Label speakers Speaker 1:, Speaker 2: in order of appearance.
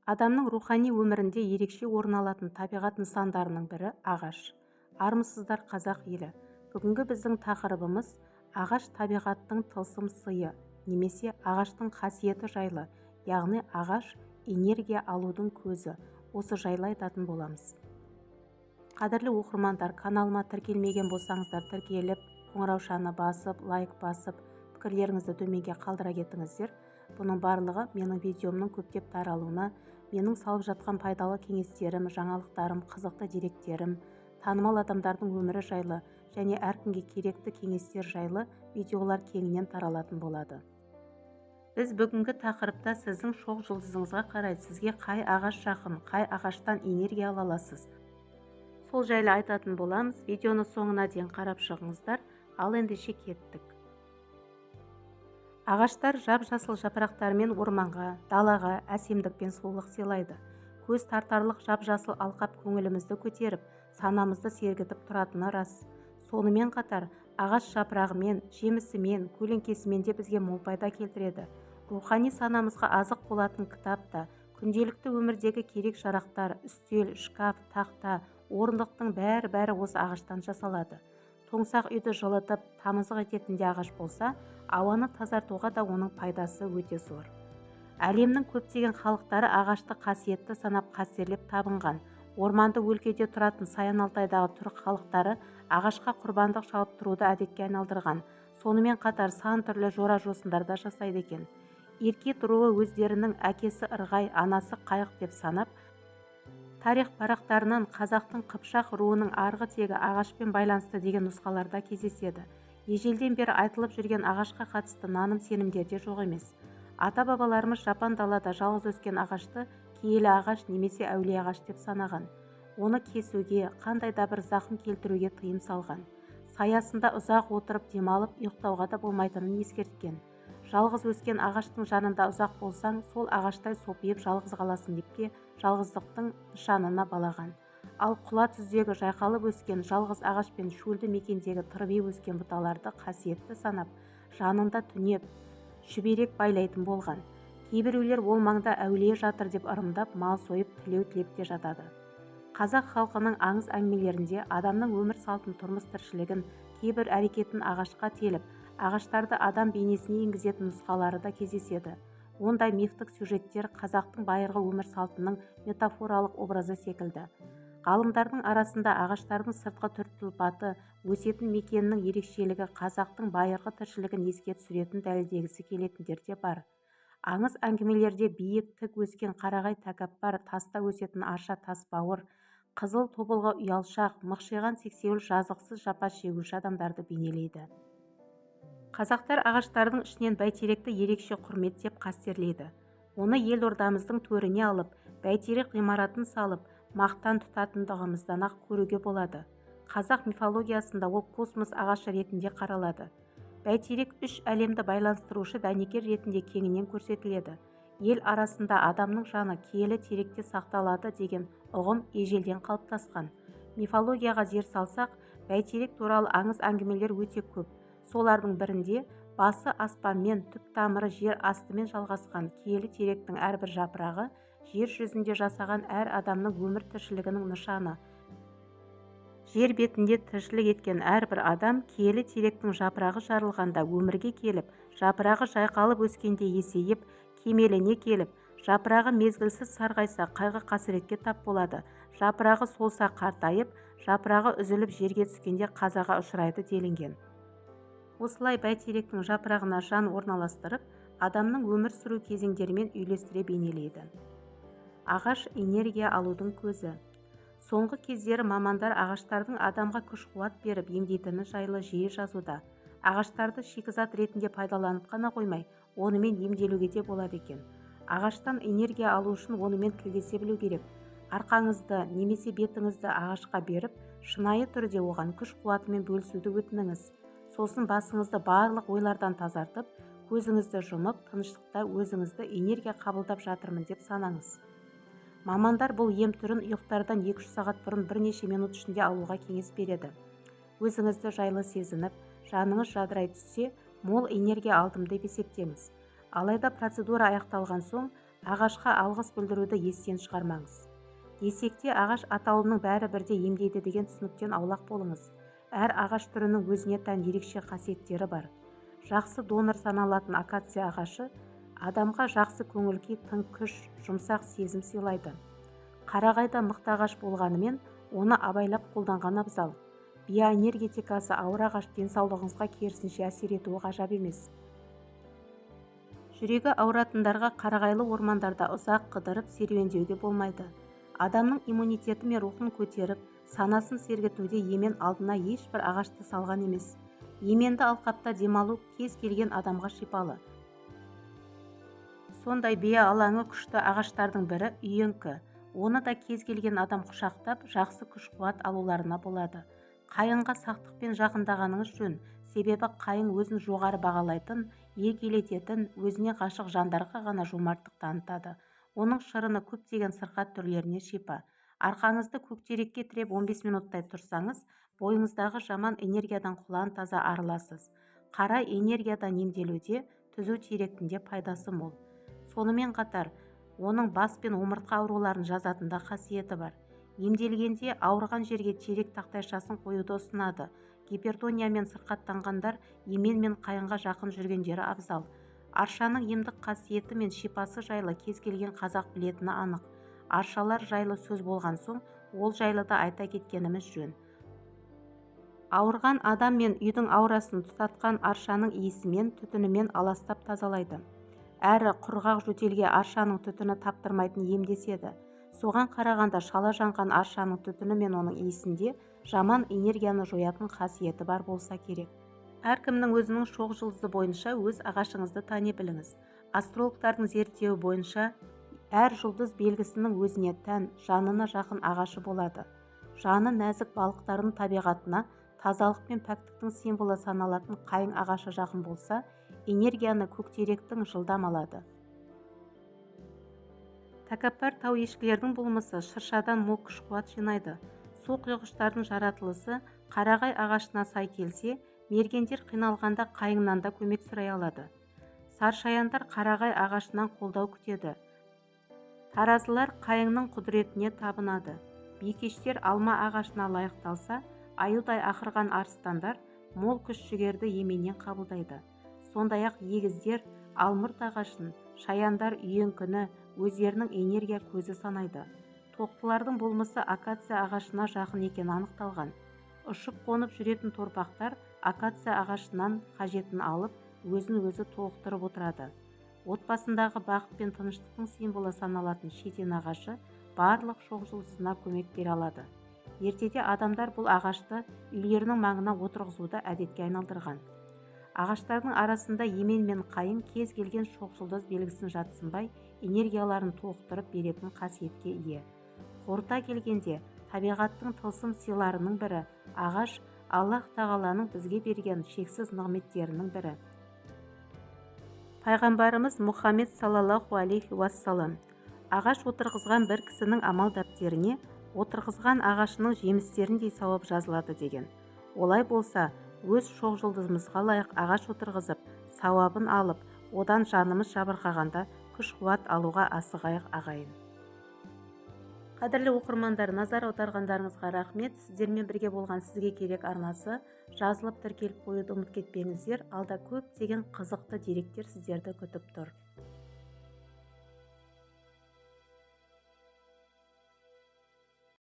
Speaker 1: Адамның рухани өмірінде ерекше орын алатын табиғат нысандарының бірі – ағаш. Армысыздар, қазақ елі! Бүгінгі біздің тақырыбымыз ағаш – табиғаттың тылсым сыйы немесе ағаштың қасиеті жайлы, яғни ағаш – энергия алудың көзі. Осы жайлы айтатын боламыз. Қадірлі оқырмандар, каналыма тіркелмеген болсаңыздар, тіркеліп, қоңыраушаны басып, лайк басып, пікірлеріңізді төменге қалдыра кетіңіздер. Бұның барлығы менің видеомның көптеп таралуына, менің салып жатқан пайдалы кеңестерім, жаңалықтарым, қызықты деректерім, танымал адамдардың өмірі жайлы және әркімге керекті кеңестер жайлы видеолар кеңінен таралатын болады. Біз бүгінгі тақырыпта сіздің шоқ жұлдызыңызға қарай сізге қай ағаш жақын, қай ағаштан энергия ала аласыз, сол жайлы айтатын боламыз. Видеоны соңына дейін қарап шығыңыздар. Ал ендеше кеттік. Ағаштар жап-жасыл жапырақтарымен орманға, далаға әсемдік пен сұлулық сыйлайды. Көз тартарлық жап-жасыл алқап көңілімізді көтеріп, санамызды сергітіп тұратыны рас. Сонымен қатар ағаш жапырағымен, жемісімен, көлеңкесімен де бізге мол пайда келтіреді. Рухани санамызға азық болатын кітап та, күнделікті өмірдегі керек-жарақтар, үстел, шкаф, тақта, орындықтың бәрі-бәрі осы ағаштан жасалады. Тоңсақ үйді жылытып, тамызық ететін де ағаш болса, ауаны тазартуға да оның пайдасы өте зор. Әлемнің көптеген халықтары ағашты қасиетті санап, қастерлеп табынған. Орманды өлкеде тұратын Саян Алтайдағы түрік халықтары ағашқа құрбандық шалып тұруды әдетке айналдырған. Сонымен қатар сан түрлі жора-жосындар да жасайды екен. Иркит руы өздерінің әкесі Ырғай, анасы Қайық деп санап, тарих парақтарынан қазақтың қыпшақ руының арғы тегі ағашпен байланысты деген нұсқаларда кездеседі. Ежелден бері айтылып жүрген ағашқа қатысты наным-сенімдер де жоқ емес. Ата-бабаларымыз жапан далада жалғыз өскен ағашты киелі ағаш немесе әулие ағаш деп санаған. Оны кесуге, қандай да бір зақым келтіруге тыйым салған. Саясында ұзақ отырып демалып, ұйықтауға да болмайтынын ескерткен. Жалғыз өскен ағаштың жанында ұзақ болсаң, сол ағаштай сопиып жалғыз қаласың деп те жалғыздықтың нышанына балаған. Ал құла түздегі жайқалып өскен жалғыз ағаш пен шөлді мекендегі тырбиып өскен бұталарды қасиетті санап, жанында түнеп, шүберек байлайтын болған. Кейбіреулер ол маңда әулие жатыр деп ырымдап, мал сойып, тілеу тілеп те жатады. Қазақ халқының аңыз әңгімелерінде адамның өмір салтын, тұрмыс тіршілігін, кейбір әрекетін ағашқа теліп, ағаштарды адам бейнесіне енгізетін нұсқалары да кездеседі. Ондай мифтік сюжеттер қазақтың байырғы өмір салтының метафоралық образы секілді. Ғалымдардың арасында ағаштардың сыртқы түр-тұлпаты, өсетін мекенінің ерекшелігі қазақтың байырғы тіршілігін еске түсіретінін дәлелдегісі келетіндер де бар. Аңыз әңгімелерде биік, тік өскен қарағай тәкаппар, таста өсетін арша тасбауыр, қызыл тобылғы ұялшақ, мықшиған сексеуіл жазықсыз жапа шегуші адамдарды бейнелейді. Қазақтар ағаштардың ішінен бәйтеректі ерекше құрметтеп, қастерлейді. Оны елордамыздың төріне алып, Бәйтерек ғимаратын салып, мақтан тұтатындығымыздан-ақ көруге болады. Қазақ мифологиясында ол космос ағашы ретінде қаралады. Бәйтерек үш әлемді байланыстырушы дәнекер ретінде кеңінен көрсетіледі. Ел арасында адамның жаны киелі теректе сақталады деген ұғым ежелден қалыптасқан. Мифологияға зер салсақ, бәйтерек туралы аңыз әңгімелер өте көп. Солардың бірінде басы аспанмен, түп тамыры жер астымен жалғасқан киелі теректің әрбір жапырағы жер жүзінде жасаған әр адамның өмір тіршілігінің нышаны. Жер бетінде тіршілік еткен әрбір адам киелі теректің жапырағы жарылғанда өмірге келіп, жапырағы жайқалып өскенде есейіп, кемеліне келіп, жапырағы мезгілсіз сарғайса, қайғы-қасіретке тап болады, жапырағы солса қартайып, жапырағы үзіліп жерге түскенде қазаға ұшырайды делінген. Осылай бәйтеректің жапырағына жан орналастырып, адамның өмір сүру кезеңдерімен үйлестіре бейнелейді. Ағаш – энергия алудың көзі. Соңғы кездері мамандар ағаштардың адамға күш-қуат беріп, емдейтіні жайлы жиі жазуда. Ағаштарды шикізат ретінде пайдаланып қана қоймай, онымен емделуге де болады екен. Ағаштан энергия алу үшін онымен тілдесе білу керек. Арқаңызды немесе бетіңізді ағашқа беріп, шынайы түрде оған күш-қуатымен бөлісуді өтініңіз. Сосын басыңызды барлық ойлардан тазартып, көзіңізді жұмып, тыныштықта өзіңізді энергия қабылдап жатырмын деп санаңыз. Мамандар бұл ем түрін ұйықтардан 2-3 сағат бұрын бірнеше минут ішінде алуға кеңес береді. Өзіңізді жайлы сезініп, жаныңыз жадырай түссе, мол энергия алдым деп есептеңіз. Алайда процедура аяқталған соң Ағашқа алғыс білдіруді естен шығармаңыз. Десек те ағаш атаулының бәрі бірдей емдейді деген түсініктен аулақ болыңыз. Әр ағаш түрінің өзіне тән ерекше қасиеттері бар. Жақсы донор саналатын акация ағашы адамға жақсы көңіл-күй, тың күш, жұмсақ сезім сыйлайды. Қарағай да мықты ағаш болғанымен, оны абайлап қолданған абзал. Биоэнергетикасы ауыр ағаш денсаулығыңызға керісінше әсер етуі ғажап емес. Жүрегі ауыратындарға қарағайлы ормандарда ұзақ қыдырып серуендеуге болмайды. Адамның иммунитеті мен рухын көтеріп, санасын сергітуде емен алдына ешбір ағашты салған емес. Еменді алқапта демалу кез келген адамға шипалы. Сондай биоалаңы күшті ағаштардың бірі үйеңкі. Оны да кез келген адам құшақтап, жақсы күш-қуат алуларына болады. Қайыңға сақтықпен жақындағаныңыз жөн, себебі қайың өзін жоғары бағалайтын, еркелететін, өзіне ғашық жандарға ғана жомарттық танытады. Оның шырыны көптеген сырқат түрлеріне шипа. Арқаңызды көктерекке тіреп 15 минуттай тұрсаңыз, бойыңыздағы жаман энергиядан құлан таза арыласыз. Қара энергиядан емделуде түзу теректің де пайдасы мол. Сонымен қатар, оның бас пен омыртқа ауруларын жазатын да қасиеті бар. Емделгенде ауырған жерге терек тақтайшасын қоюды ұсынады. Гипертониямен сырқаттанғандар емен мен қайыңға жақын жүргендері абзал. Аршаның емдік қасиеті мен шипасы жайлы кез келген қазақ білетіні анық. Аршалар жайлы сөз болған соң, ол жайлы да айта кеткеніміз жөн. Ауырған адам мен үйдің аурасын тұтатқан аршаның иісімен, түтінімен аластап тазалайды. Әрі құрғақ жөтелге аршаның түтіні таптырмайтын емдеседі. Соған қарағанда шала жанған аршаның түтіні мен оның иісінде жаман энергияны жоятын қасиеті бар болса керек. Әркімнің өзінің шоқ жұлдызы бойынша өз ағашыңызды тани біліңіз. Астрологтардың зерттеуі бойынша әр жұлдыз белгісінің өзіне тән, жанына жақын ағашы болады. Жаны нәзік балықтардың табиғатына тазалық пен пәктіктің символы саналатын қайың ағашы жақын болса, энергияны көктеректің жылдам алады. Тәкаппар тау ешкілердің болмысы шыршадан мол күш-қуат жинайды. Су құйғыштардың жаратылысы қарағай ағашына сай келсе, мергендер қиналғанда қайыңнан да көмек сұрай алады. Саршаяндар қарағай ағашынан қолдау күтеді. Таразылар қайыңның құдіретіне табынады. Бикештер алма ағашына лайықталса, аюдай ақырған арыстандар мол күш-жігерді еменнен қабылдайды. Сондай-ақ егіздер алмұрт ағашын, шаяндар үйеңкіні өздерінің энергия көзі санайды. Тоқтылардың болмысы акация ағашына жақын екені анықталған. Ұшып қонып жүретін торпақтар акация ағашынан қажетін алып, өзін-өзі толықтырып отырады. Отбасындағы бақыт пен тыныштықтың символы саналатын шетен ағашы барлық шоқ жұлдызына көмек бере алады. Ертеде адамдар бұл ағашты үйлерінің маңына отырғызуды әдетке айналдырған. Ағаштардың арасында емен мен қайың кез келген шоқ жұлдыз белгісін жатсынбай, энергияларын толықтырып беретін қасиетке ие. Қорыта келгенде, табиғаттың тылсым сыйларының бірі ағаш, Аллаһ тағаланың бізге берген шексіз нығметтерінің бірі. Пайғамбарымыз Мұхаммед саллаллаху алейхи уассалам ағаш отырғызған бір кісінің амал дәптеріне отырғызған ағашының жемістеріндей сауап жазылады деген. Олай болса, өз шоқ жұлдызымызға лайық ағаш отырғызып, сауабын алып, одан жанымыз жабырқағанда күш-қуат алуға асығайық ағайын. Қадірлі оқырмандар, назар аударғандарыңызға рахмет. Сіздермен бірге болған сізге керек арнасы. Жазылып тіркеліп қоюды ұмытып кетпеңіздер. Алда көптеген қызықты деректер сіздерді күтіп тұр.